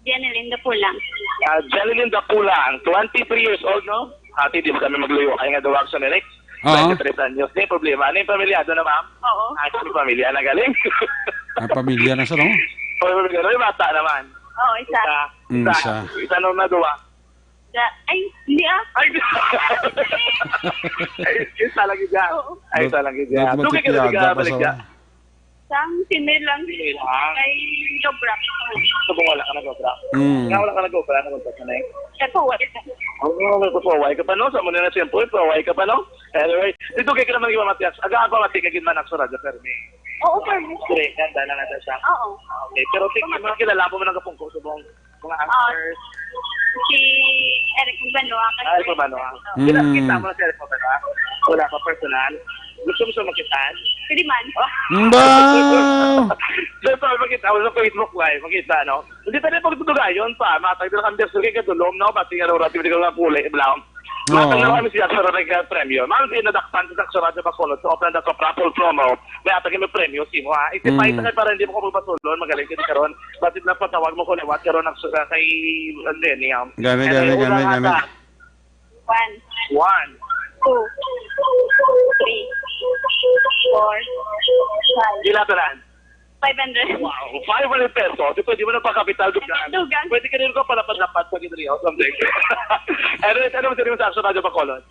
Janeline Dapulang. Ah, Janeline Dapulang, twenty-three years old, no? Ate, di kami magluyo kay nga duwag sa Nerex. Oo. Twenty-three anyos. Di problema. Ano yung pamilyado na, ma'am? Oo. Ah, sa pamilya na galing. Ang pamilya na sa, no? Pamilya na, may bata naman. Oo, isa. Isa. Mm, Isa. isa. Isa na, na duwa. Da-, ay, hindi, ah. Ay, ay, isa lang yun dyan. Oo. Ay, isa lang yun dyan. Not, not Dugay ka na, matipiada di ka pa sa baligya. Sang sinil lang. Sinil lang. Kay Lobra. Sa kung wala ka nag-obra? Mm. Nga wala ka nag-obra, nag-obra ka na eh? Nagpahuway na. Oo, nagpahuway ka pa, no? Sa muna na, siyempre, pahuway ka pa, no? Anyway, dito kay ka naman, Matias. Aga pa, mati ka gid man, Aksyon Radyo, Fermi. Oo, Fermi. Dire, ganda na nga siya. Oo. Okay, pero tingin mo, kilala mo man ang kapungko sa buong mga Ah, anchors. Si Eric Urbano, ang Ah, Eric Urbano, ah. Mm. Kita, kita mo na si Eric Urbano, ah? Wala pa personal. Gusto mo siya makita? Pwede man. Ba? Dito, makita mo sa Facebook Live, makita, no? Hindi tayo pagtutugayon pa. Matag nila kami sa kay Kadulom, no? Pati nga raw, pati nga puli, blam. Matag Oo. na kami siya sa Rega Premyo. Ma'am, di nadakpan sa Sakso Radyo Bacolod sa Open the Cup Raffle Promo. May atag yung premyo, simo, ha? Iti Mm. pa, ito kay para hindi mo ko magpasulon, magaling ka di karon. Basit na patawag mo ko liwat, karon ang suga kay Lenny, um, Gani, and gani, may gani, una gani. nga sa One. One. Two. Three. Four. Five. Gila tanan. Five hundred. Wow, five hundred pesos. Di pwede mo na pakapital, dugan. Dugan. Pwede ka rin ko palapad-lapad sa Gidriyo, something. Anyways, ano mo sa Aksyon Radyo Bacolod?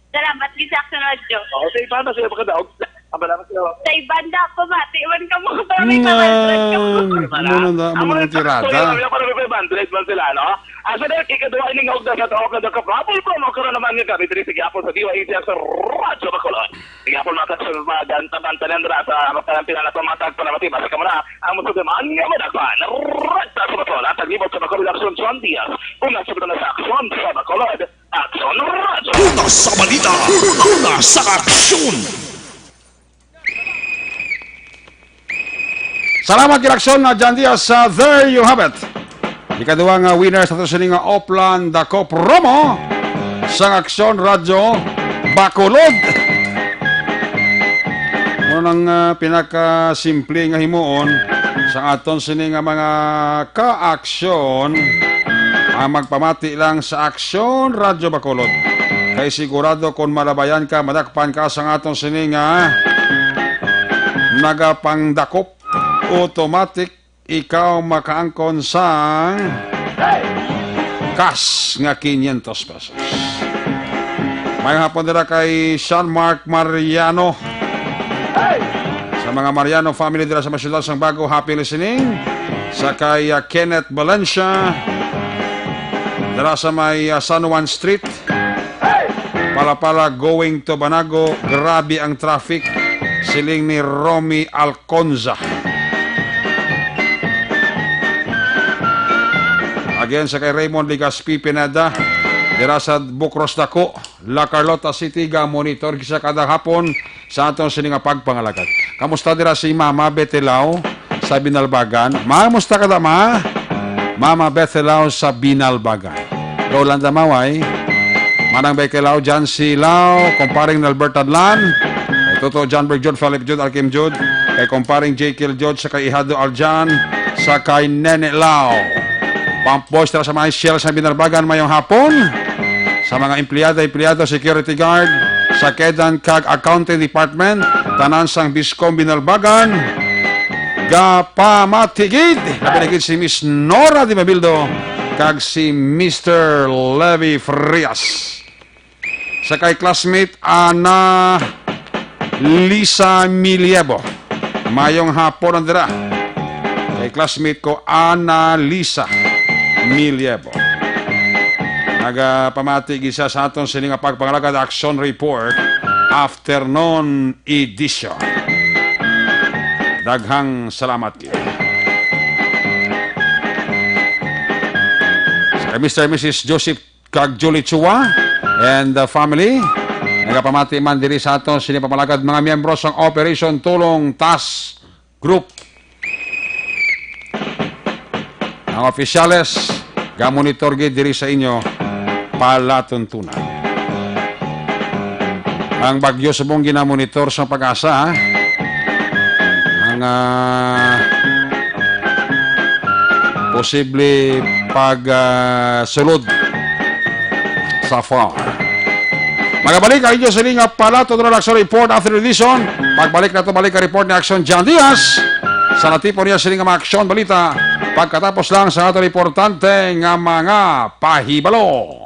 Salamat gid sa Aksyon Radyo. Oo, sa iba na sila makadaog. Ang bala sila. Sa iba na, pamati man ka mo, pero may Nga, five hundred ka mo. Wala. Muna na, Ang muna mga na tirada. sakto, yung mga five hundred man sila, no? Ang sa dahil, ikaduha, ining hugda sa tao, kada ka-, kapapol ko, no? Karon naman nga kami, diri sa Giapon, sa D Y A C, sa Radyo Bacolod. Sige, ako, mga kasulbagan, tabantanan ra sa mga pinala tumatag para mati, basta ka muna, ang musuliman nga madagpan. Radyo sa Bacolod, at ang libot sa Bacolod, Aksyon John Diaz. Una sa mga sa Aksyon sa Bacolod, Aksyon Radyo. Una sa balita, una sa aksyon. Salamat, Giraksyon na John Diaz. Ah, there you have it. Ikaduha nga winner sa ato sini nga Oplan Dako promo sang Aksyon Radyo Bacolod. Mao nang, ah, pinakasimple nga himuon sa aton sini nga mga ka-aksyon, ang magpamati lang sa Aksyon Radyo Bacolod. Kay sigurado, kon malabayan ka, madakpan ka sang aton sini nga nagapangdakop, automatic ikaw makaangkon sang cash nga quinientos pesos. Maayong hapon dira kay Sean Mark Mariano. Sa mga Mariano family dira sa may siyudad sang Bago, happy listening. Sa kay, ah, Kenneth Valencia, dira sa may, ah, San Juan Street. Palapala going to Banago, grabe ang traffic, siling ni Romy Alconza. Again, sa kay Raymond Legaspi Pineda, dira sa Bucros Dako, La Carlota City, ga-monitor sa kada hapon sa aton sini nga pagpangalagad. Kamusta dira si Mama Betelao sa Binalbagan? Ma, musta ka da, Ma? Mama Betelao sa Binalbagan. Roland Damaway. Manang Bekelao, John C. Lao, Kumparing Nalbert Tadlan, kay Toto John Berg Jud, Philip Jud, Alkim Jud, kay Kumparing Jekyll Jud, sa kay Ihado Aljan, sa kay Nene Lao. Pump Boys, tara sa mga Shell sa Binalbagan, mayong hapon. Sa mga empleyada, empleyado, security guard, sa Kedan kag Accounting Department, tanan sang Biscom Binalbagan, gapamati gid, labi na gid si Miss Nora Di Mabildo kag si Mister Levi Frias. Sa kay classmate Ana Lisa Milievo. Mayong hapon ang dira. Kay classmate ko, Ana Lisa Milievo. Nagapamati gid siya sa aton sini nga pagpangalagad, action report, afternoon edition. Daghang salamat gid. Sa kay Mister and Missus Joseph kag Julie Chua and the family. Nagapamati man diri sa aton sini pamalagad, mga miyembro sang Operation Tulong Task Group. Ang opisyales gamonitor gid diri sa inyo palatuntunan. Ang bagyo subong ginamonitor sa PAGASA, ha? Ang, ah, posible pag, ah, sulod sa FAR. Magabalik ang inyo sini nga palatuntunan action report after edition. Pagbalik nato, balik ang report ni Action John Diaz. Sa natipon niya sini nga mga aksyon balita, pagkatapos lang sa aton importante nga mga pahibalo.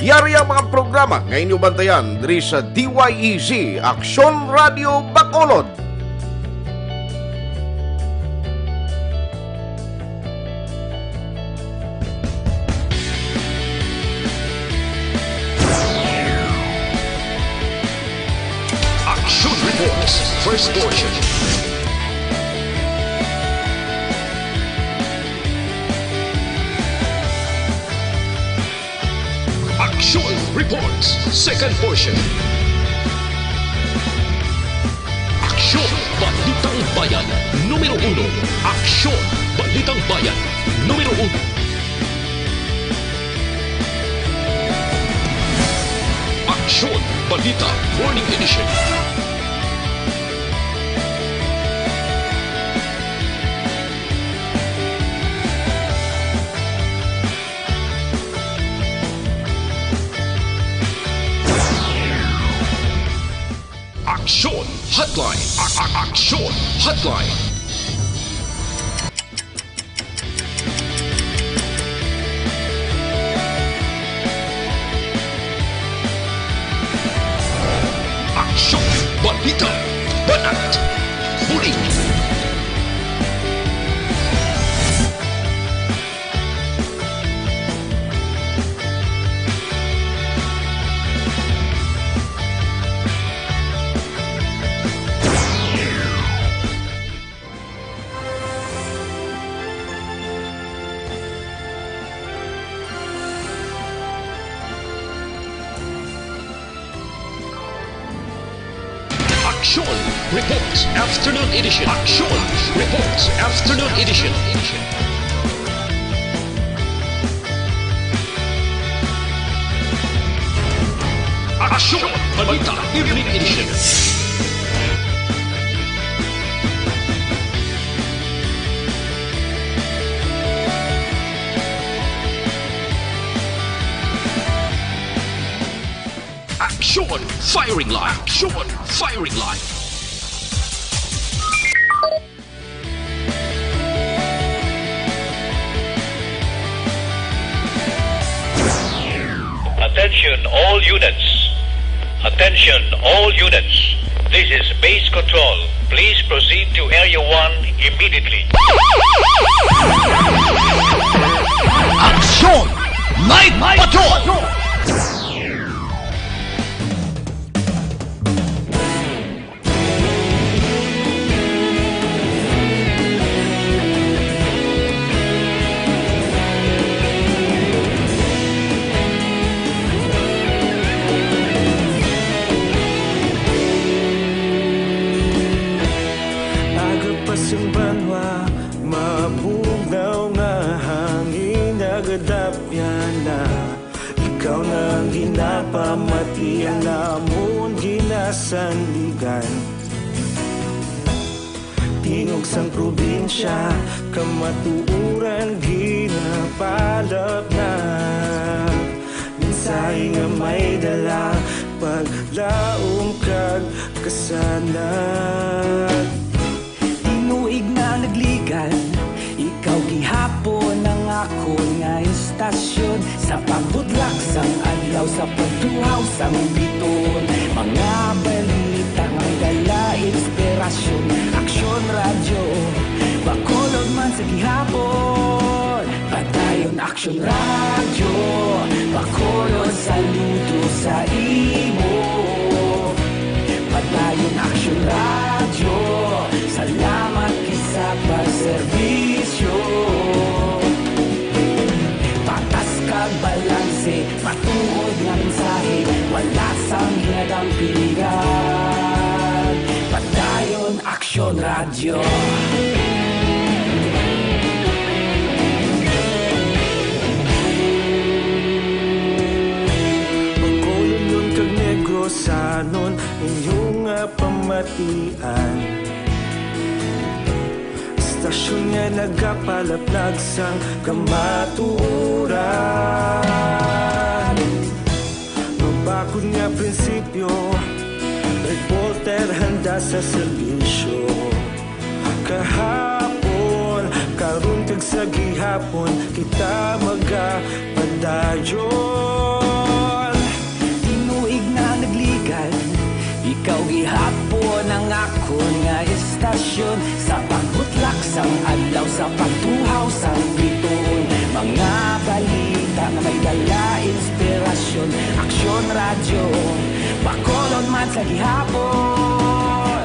Yari ang mga programa nga inyo bantayan diri sa D Y E Z, Aksyon Radio Bacolod. Action Reports, first portion. Action Reports, second portion. Aksyon, Balitang Bayan, numero uno. Aksyon, Balitang Bayan, numero uno. Aksyon, Balita, Morning Edition. Aksyon Hotline. A-, a-, Aksyon Hotline. Aksyon, balita, banat, bulig. Aksyon Reports Afternoon Edition. Aksyon Reports Afternoon Edition. Aksyon Balita Evening Edition. Aksyon Firing Line. Aksyon Firing Line. Attention all units. Attention all units. This is base control. Please proceed to Area one immediately. Aksyon! Night Patrol! Ikaw na ang ginapamati, ang namon ginasandigan. Tingog sang probinsya, kamatuoran ginapalapnag. Mensahe nga may dala, paglaom kag kasanag. Tinuig na nagligan, ikaw gihapon ang akon nga istasyon. Sa pagbutlak sang adlaw, sa pagtuhaw sang bituon, mga balita nga may dala inspirasyon. Aksyon Radyo, Bacolod man sa gihapon. Padayon Aksyon Radyo, Bacolod, saludo sa imo. Padayon Aksyon Radyo, salamat kay sa pagserbisyo. Patas kag balanse, matuod nga mensahe, wala sang ginadampingan. Padayon Aksyon Radyo. Bacolodnon kag Negrosanon, inyo nga pamatian. Istasyon nga nagapalaplag sang kamatuoran. Mabakod nga prinsipyo, reporter handa sa serbisyo. Kahapon, karon kag sa gihapon, kita magapadayon. Tinuig na nagligan, ikaw gihapon ang akon nga istasyon. Sa pagbutlak sang adlaw, sa pagtuhaw sang bituon, mga balita nga may dala inspirasyon. Aksyon Radyo, Bacolod man sa gihapon.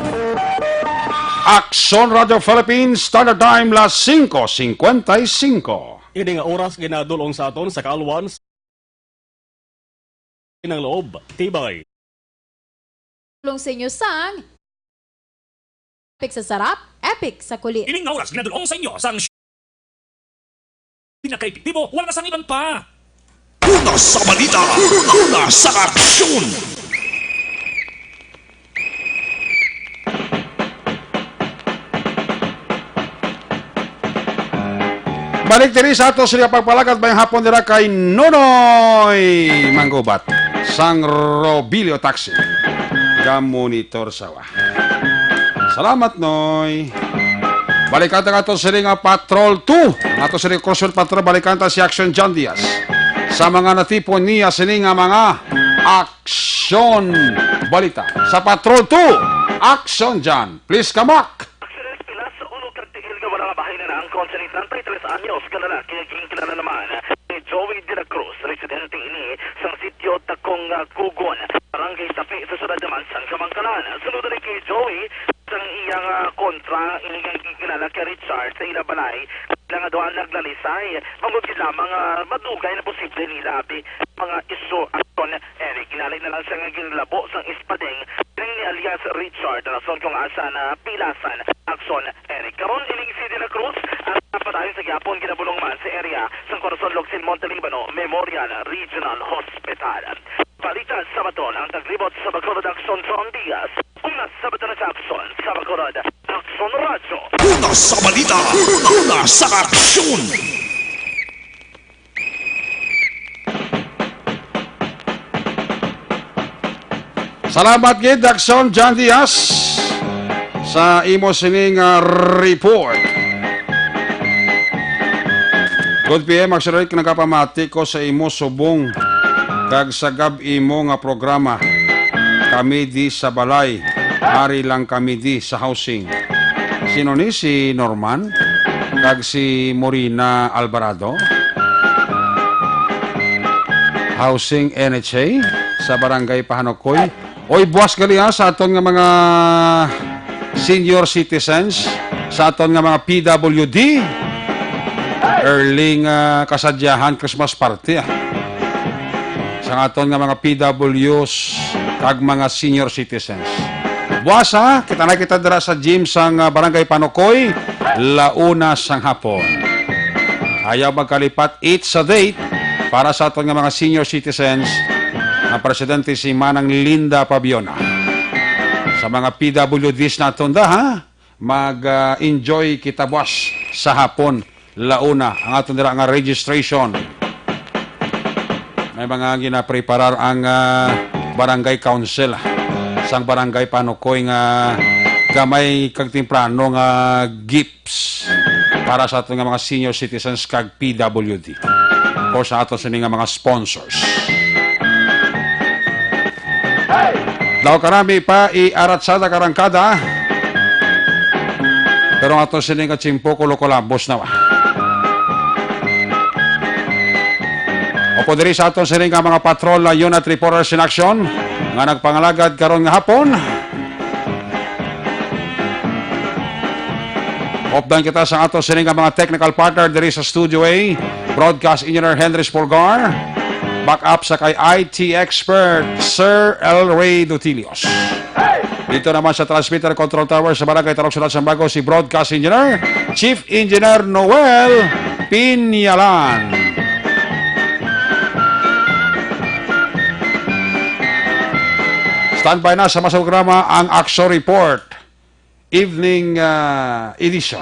Aksyon Radyo Philippines, Standard Time, las singko singkwenta y singko. Ini nga oras ginadul-ong sa aton sa kaalwan sa ng loob. Tibay. Tulong sa inyo sang Epic sa sarap, epic sa kulit. Ining nga oras ginadul-ong sa inyo sang pinakaepektibo, wala na sang iban pa. Una sa balita, una sa aksyon. Balik diri sa ato sila pagpalagad mayong hapon dira kay Nonoy Manggubat sang Robilio Taxi. Gamonitor sa Salamat, Noy. Balikan ta ato sini nga Patrol two. Ato sini Cruzman Patrol, balikan ta si Action John Diaz. Sa mga natipon niya sini nga mga aksyon balita. Sa Patrol two, Action John. Please, kamak. Aksyon Pilas, ulo kag tiil nga wala nga bahin na naangkon sa ni treinta y tres anyos ka lalaki nga ginkilala naman ni Joey de la Cruz, residente ini sang sitio Takong, ah, Kugon, barangay Tapi, sa siyudad naman sang Kamankalan. Sunod ni kay Joey, sang iyang, ah, kontra, ini nga ginkilala kay Richard sa ila balay, sila nga duha naglalisay. Bangod gid lamang, ah, madugay na posible nila abi mga isu, Aksyon Eric. Inali na lang siya nga ginlabo sang espadeng ning ni alias Richard, rason kung asa na pilasan, Aksyon Eric. Karon, ining si De La Cruz ang napadayon sa gihapon, ginabulong man sa area sang Corazon Locsin Monte Libano Memorial Regional Hospital. Balita sa Baton, ang taglibot sa Bacolod, Aksyon John Diaz. Una sa Baton sa Aksyon sa Bacolod, Aksyon Radyo. Una sa balita, una sa aksyon. Salamat gid, Aksyon John Diaz, sa imo sini nga report. Good P M, Aksyon Eric, nagapamati ko sa imo subong kag sagab imo nga programa. Kami di sa balay, ari lang kami di sa housing. Sino ni, si Norman kag si Morina Alvarado? Housing N H A sa Barangay Pahanukoy. Oy, buwas gali, ha, sa aton nga mga senior citizens, sa aton nga mga P W D. Early nga kasadyahan, Christmas party, ah, sa aton nga mga P Ws kag mga senior citizens. Buwas, ha, kita na kita dira sa gym sang, ah, Barangay Panukoy, la una sang hapon. Ayaw magkalipat, it's a date. Para sa aton nga mga senior citizens, ang presidente si Manang Linda Pabiona. Sa mga P W Ds naton da, ha? Mag, ah, enjoy kita buwas sa hapon. Launa ang aton dira nga registration. May mga ginapreparar ang, ah, barangay council sang barangay Panukoy nga gamay kag temprano nga gifts para sa aton nga mga senior citizens kag P W D. Of course, sa aton sini nga mga sponsors. Daw karami pa i-aratsada karangkada. Pero ato sini nga tiyempo, kulo-kulabos na ba? Upod diri sa aton sini nga mga patrol na unit reporters in action nga nagpangalagad karon nga hapon. Updan kita sa ato sini nga mga technical partner diri sa Studio A, Broadcast Engineer Henry Spolgar, backup sa kay I T expert Sir El Rey Dutilios. Dito naman sa transmitter control tower sa Barangay Tarok, Siyudad Sambago, si Broadcast Engineer, Chief Engineer Noel Pinyalan. Standby na sa masang programa ang Aksyon Report, evening, ah, edition.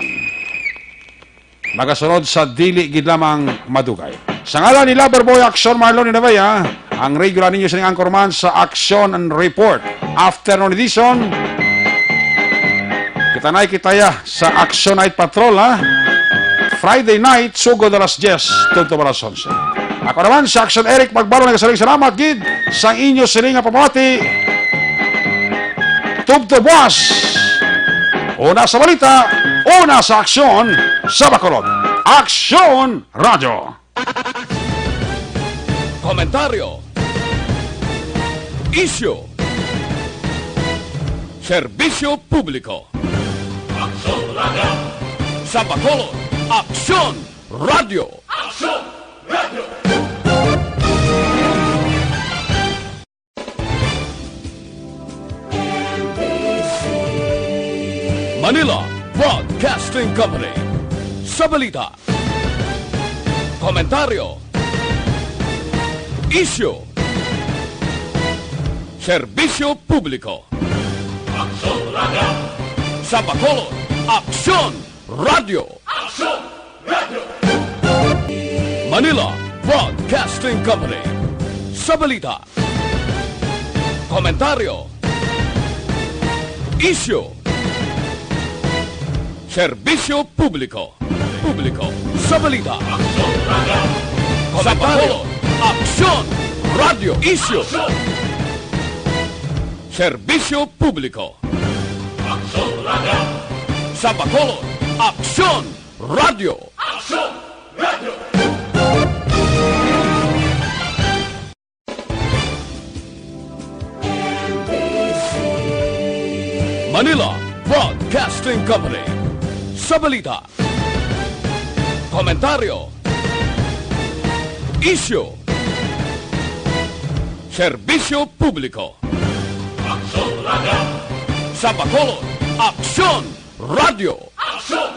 Magasunod sa dili gid lamang madugay. Sa ngalan ni Loverboy Aksyon Marlon Inabaya, ang regular ninyo sining anchorman sa Aksyon and Report. Afternoon edition. Kita na kita ya sa Aksyon Night Patrol, ha? Friday night, sugod alas diyes, tubtob alas onse. Ako naman, si Aksyon Eric Magbalo, nagasiling salamat gid sa inyo sini nga pamati. Tubtob buwas. Una sa balita, una sa aksyon, sa Bacolod. Aksyon Radyo. Komentaryo. Isyu. Serbisyo publiko. Aksyon Radyo. Sa Bacolod, Aksyon Radyo. Aksyon Radyo. Manila Broadcasting Company. Sa balita, komentaryo, isyu, serbisyo publiko. Aksyon Radyo. Sa Bacolod, Aksyon Radyo. Aksyon Radyo. Manila Broadcasting Company. Sa balita, komentaryo, isyu, serbisyo publiko. Publiko. Sa balita, Aksyon Radyo. Sa Bacolod, Aksyon Radyo. Isyu, serbisyo publiko. Aksyon Radyo. Sa Bacolod, Aksyon Radyo. Aksyon Radyo. Manila Broadcasting Company. Sa balita, komentaryo, isyu, serbisyo publiko. Aksyon Radyo. Sa Bacolod, Aksyon Radyo. Aksyon